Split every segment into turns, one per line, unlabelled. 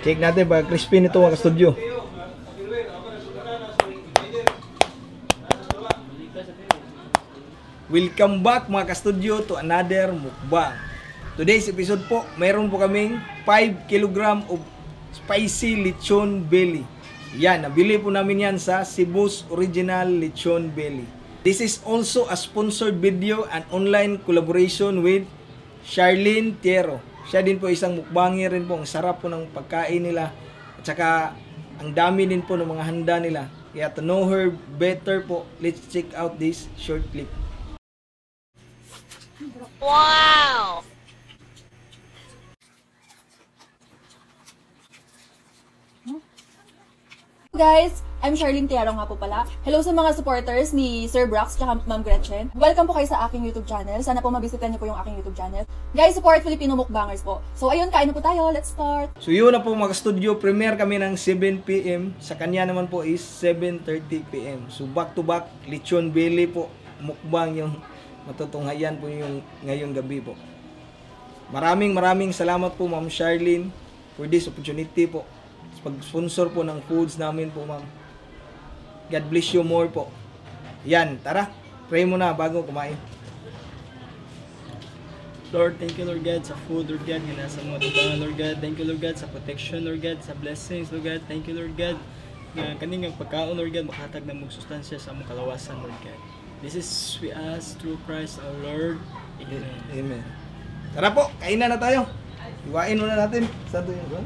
Check natin pag crispy nito mga studio. Welcome back mga ka-studio to another mukbang. Today's episode po, mayroon po kaming 5 kg of spicy lechon belly. Yan, nabili po namin yan sa Cebu's Original Lechon Belly. This is also a sponsored video and online collaboration with Charlene Tiero. Siya din po isang mukbanger rin po. Ang sarap po ng pagkain nila. At saka ang dami din po ng mga handa nila. Kaya to know her better po, let's check out this short clip.
Wow!
Guys, I'm Charlene Tiaro nga po pala. Hello sa mga supporters ni Sir Brax at Ma'am Gretchen. Welcome po kayo sa aking YouTube channel. Sana po mabisita niyo po yung aking YouTube channel. Guys, support Filipino Mukbangers po. So ayun, kain na po tayo. Let's start!
So yun na po mga studio, premiere kami ng 7 PM. Sa kanya naman po is 7:30 PM. So back to back, lechon belly po. Mukbang yung matutunghayan po yung ngayong gabi po. Maraming salamat po Ma'am Charlene for this opportunity po. Pag-sponsor po ng foods namin po, ma'am. God bless you more po. Yan, tara. Pray muna bago kumain.
Lord, thank you, Lord God, sa food, Lord God, ginasa mo ito, Lord God. Thank you, Lord God, sa protection, Lord God, sa blessings, Lord God. Thank you, Lord God, na kaning pagkaon, Lord God, makatag na magsustansya sa among kalawasan, Lord God. This is we ask through Christ our Lord. Amen.
Amen. Tara po, kainan na tayo. Iwain muna natin. Saan to yun?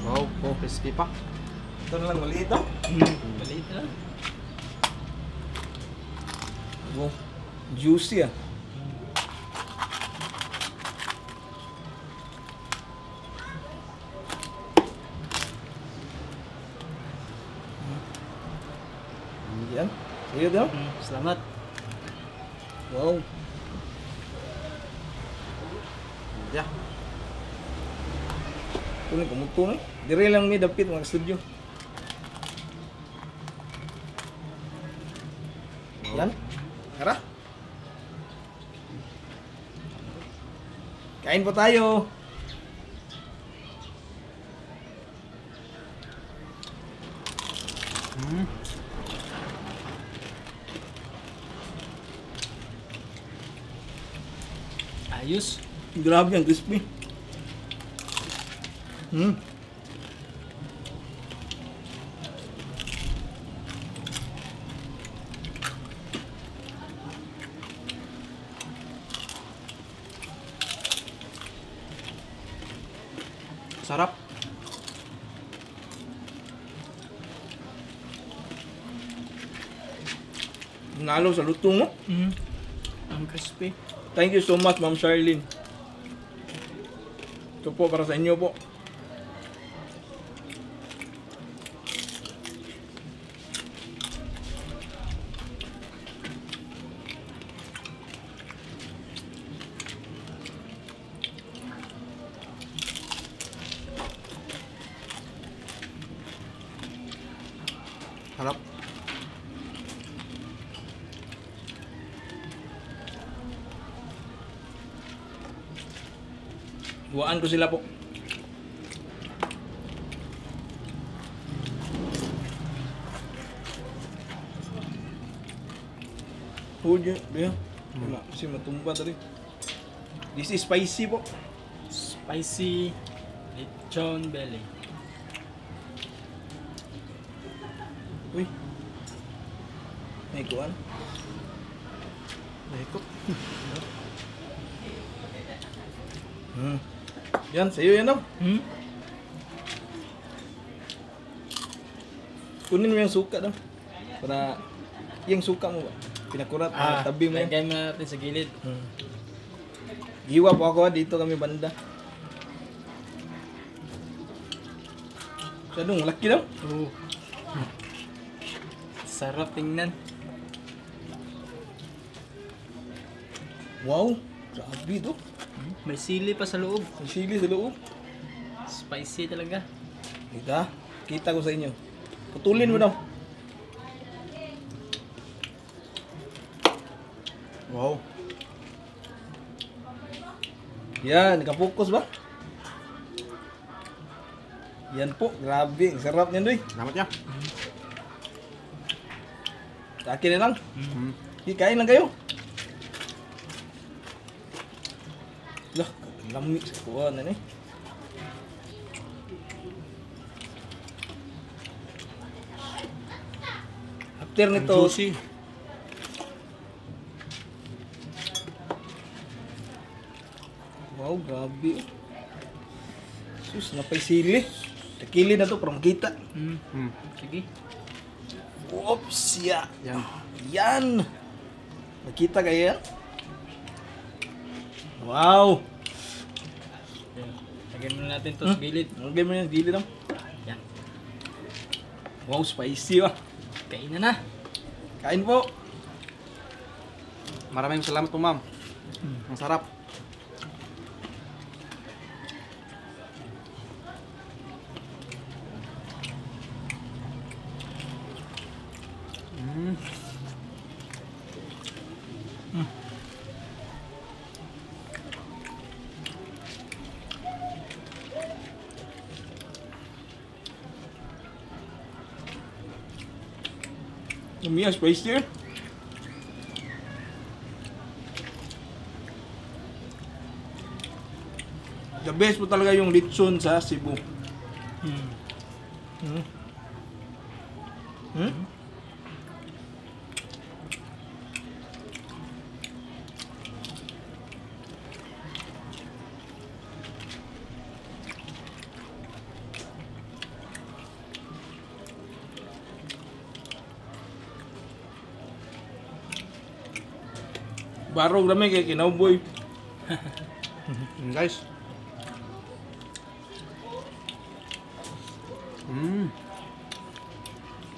Wow, oh, crispy pa.
Ito na lang, maliit to.
Maliit na.
Wow, juicy ah. Yan. Sige daw.
Salamat.
Wow.
Yeah.
Kunin kumuto na. Dire lang may dapit mga studio. Yan. Tara. Kain po tayo.
Ayos.
Grabe ang crispy.
Sarap.
Nalo sa luto mo.
Ang crispy.
Thank you so much, Ma'am Charlene. Ito po para sa inyo po.
Harap.
Huwaan ko sila po. Hold yun. Biya. Kasi matumba tadi. This is spicy po.
Spicy lechon belly.
Uy. May kuwan.
Mahikot.
Yan, sa'yo yan daw. Kunin mo yung suka daw. Para yung suka mo ba? Pinakurat, tabi mo yan.
Lagay mo natin sa gilid.
Giwa po ako, dito kami banda. Masyadong laki daw.
Oh. Sarap tingnan.
Wow, grabe to.
May sili pa sa loob.
Ang sili sa loob.
Spicy talaga.
Kita ko sa inyo. Putulin mo daw.
Wow.
Yan, nakapokus ba? Yan po, grabe. Ang sarap niyan, doy.
Salamat ya.
Sa akin na lang.
Hmm.
Kain lang kayo. Lah, lami sa kuha na ni. After
Ang
nito,
juicy.
wow, grabe. Sus, napay sili. Takili na to, para makita.
Hmm.
Sige.
Oops, ya.
Yan.
Yan. Nakita kayo yan? Wow.
Lagyan muna natin to sa gilid.
Ang game mo yan, gili lang.
Yan.
Wow, spicy ah.
Kain na.
Kain po.
Maraming salamat po, ma'am. Ang sarap. Mm.
Yummy, spicy eh. The best po talaga yung lechon sa Cebu. Hmm. Hmm? Barog rami kay kinauboy.
Guys. Mm.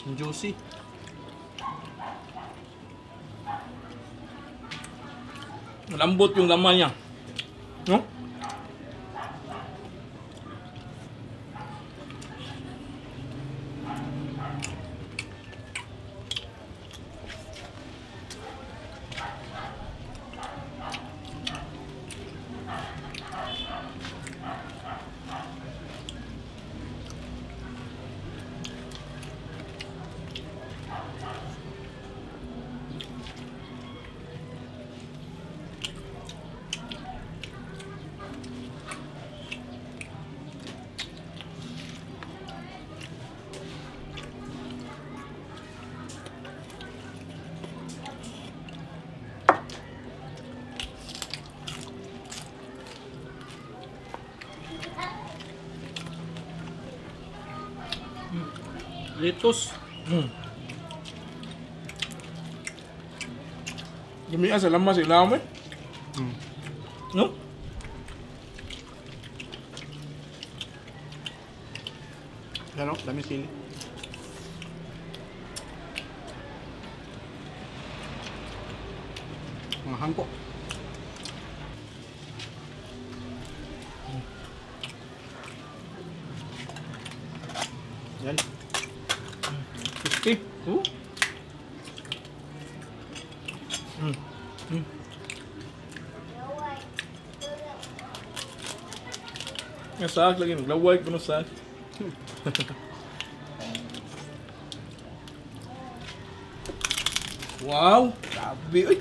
Ang juicy.
Lambot yung laman niya. No?
Litos.
Yummy sa laman sa ilalim eh.
Mm.
No?
Yan o, dami sili. Mga hangko. Yan.
50. Oh. Nga saak lagi, naglaway ko no saak. Wow, grabe uy.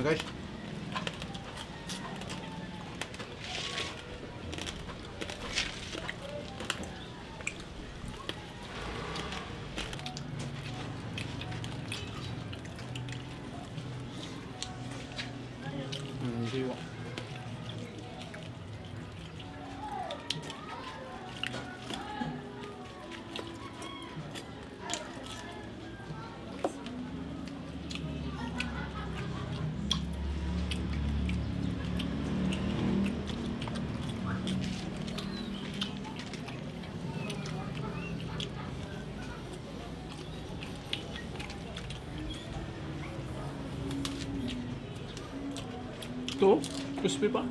Guys. Siwa. Ito, crispy pa.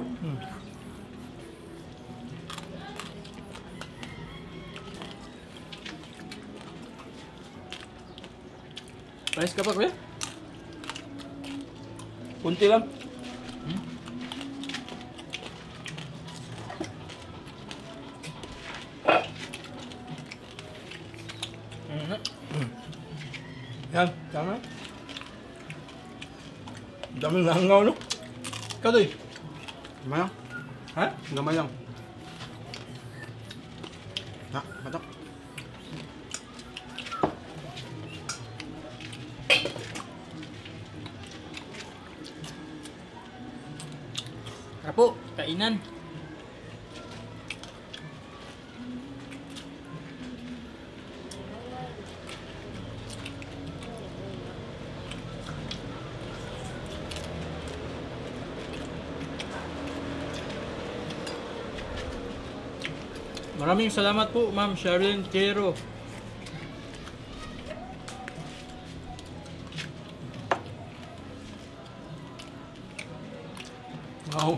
Rice ka pa, kuya?
Kunti lang. Yan, tama. Daming nangaw, no?
Ikaw doy. Gamay lang.
Ha?
Gamay lang. Ha, batak.
Apo, kainan. Maraming salamat po, Ma'am Charlene Tiero.
Wow.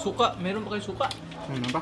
Suka, meron pa kayo suka?
Ano ba?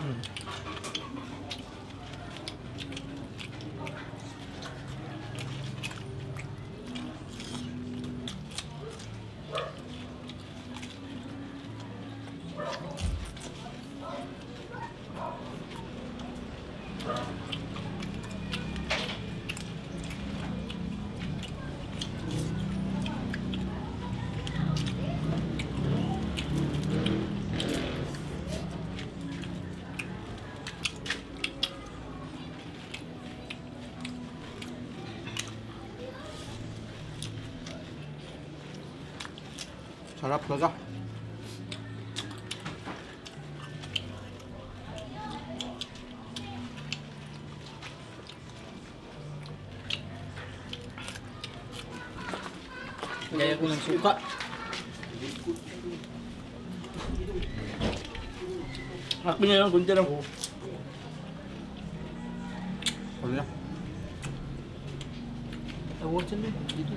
Sarap talaga.
Gaya ko ng suka.
Akmin niya lang, kunti lang.
Ano na?
Award siya dito.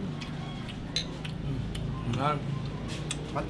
Yan.
Mat.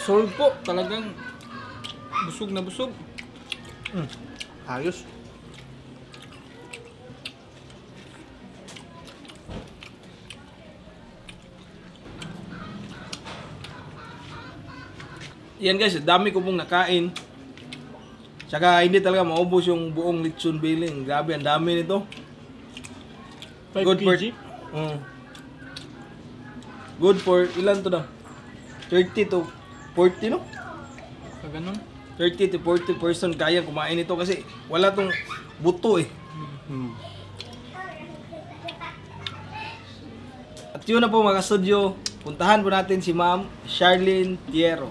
Solve po, talagang busog na busog.
Ayos.
Yan guys, dami ko pong nakain. Tsaka hindi talaga maubos yung buong lechon biling. Grabe, ang dami nito.
5
Good for...
kg?
Good for, ilan to na? 30 to 40, no?
Kaganon.
30 to 40 person kaya kumain ito kasi wala tong buto eh. At yun na po mga studio, puntahan po natin si Ma'am Charlene Tiero.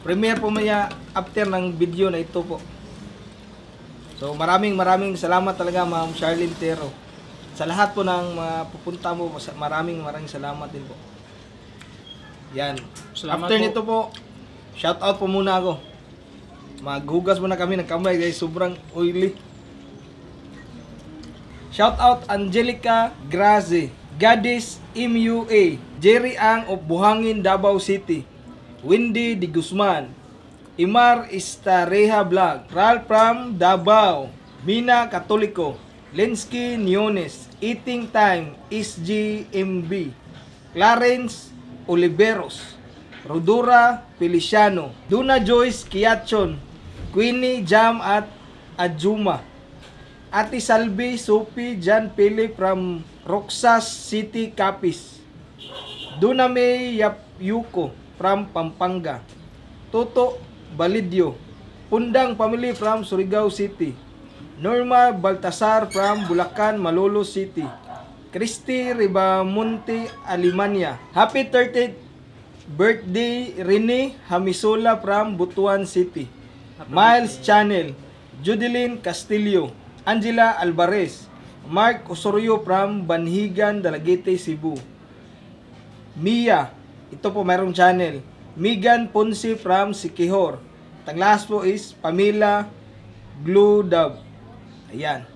Premiere po maya after ng video na ito po. So maraming salamat talaga Ma'am Charlene Tiero. Sa lahat po ng mga pupunta mo, maraming salamat din po. Yan.
Salamat
After
po.
nito po, shout out po muna ako. Maghugas muna kami ng kamay guys, sobrang oily. Shout out Angelica Graze, Gadis MUA, Jerry Ang of Buhangin, Davao City, Wendy Di Guzman, Imar Istareha Vlog, Ralph from Davao, Mina Katoliko, Lensky Niones, Eating Time, SGMB, Clarence Oliveros, Rodura Feliciano, Duna Joyce Kiachon, Queenie Jam at Ajuma, Ate Salvi Sophie Jan Pili from Roxas City, Capiz, Duna May Yapyuko from Pampanga, Toto Balidio, Pundang Family from Surigao City, Norma Baltasar from Bulacan, Malolo City, Christy Ribamonte, Alemania. Happy 30th birthday Rene Hamisola from Butuan City, Miles Channel, Judeline Castillo, Angela Alvarez, Mark Osorio from Banhigan, Dalagete, Cebu, Mia, ito po mayroong channel, Megan Ponce from Siquijor. Tanglas po is Pamela Gludab. Ayan.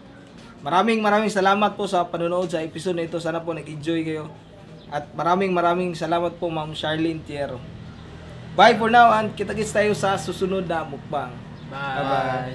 Maraming salamat po sa panonood sa episode na ito. Sana po nag-enjoy kayo. At maraming salamat po Ma'am Charlene Tiero. Bye for now and kita-kits tayo sa susunod na mukbang.
Bye.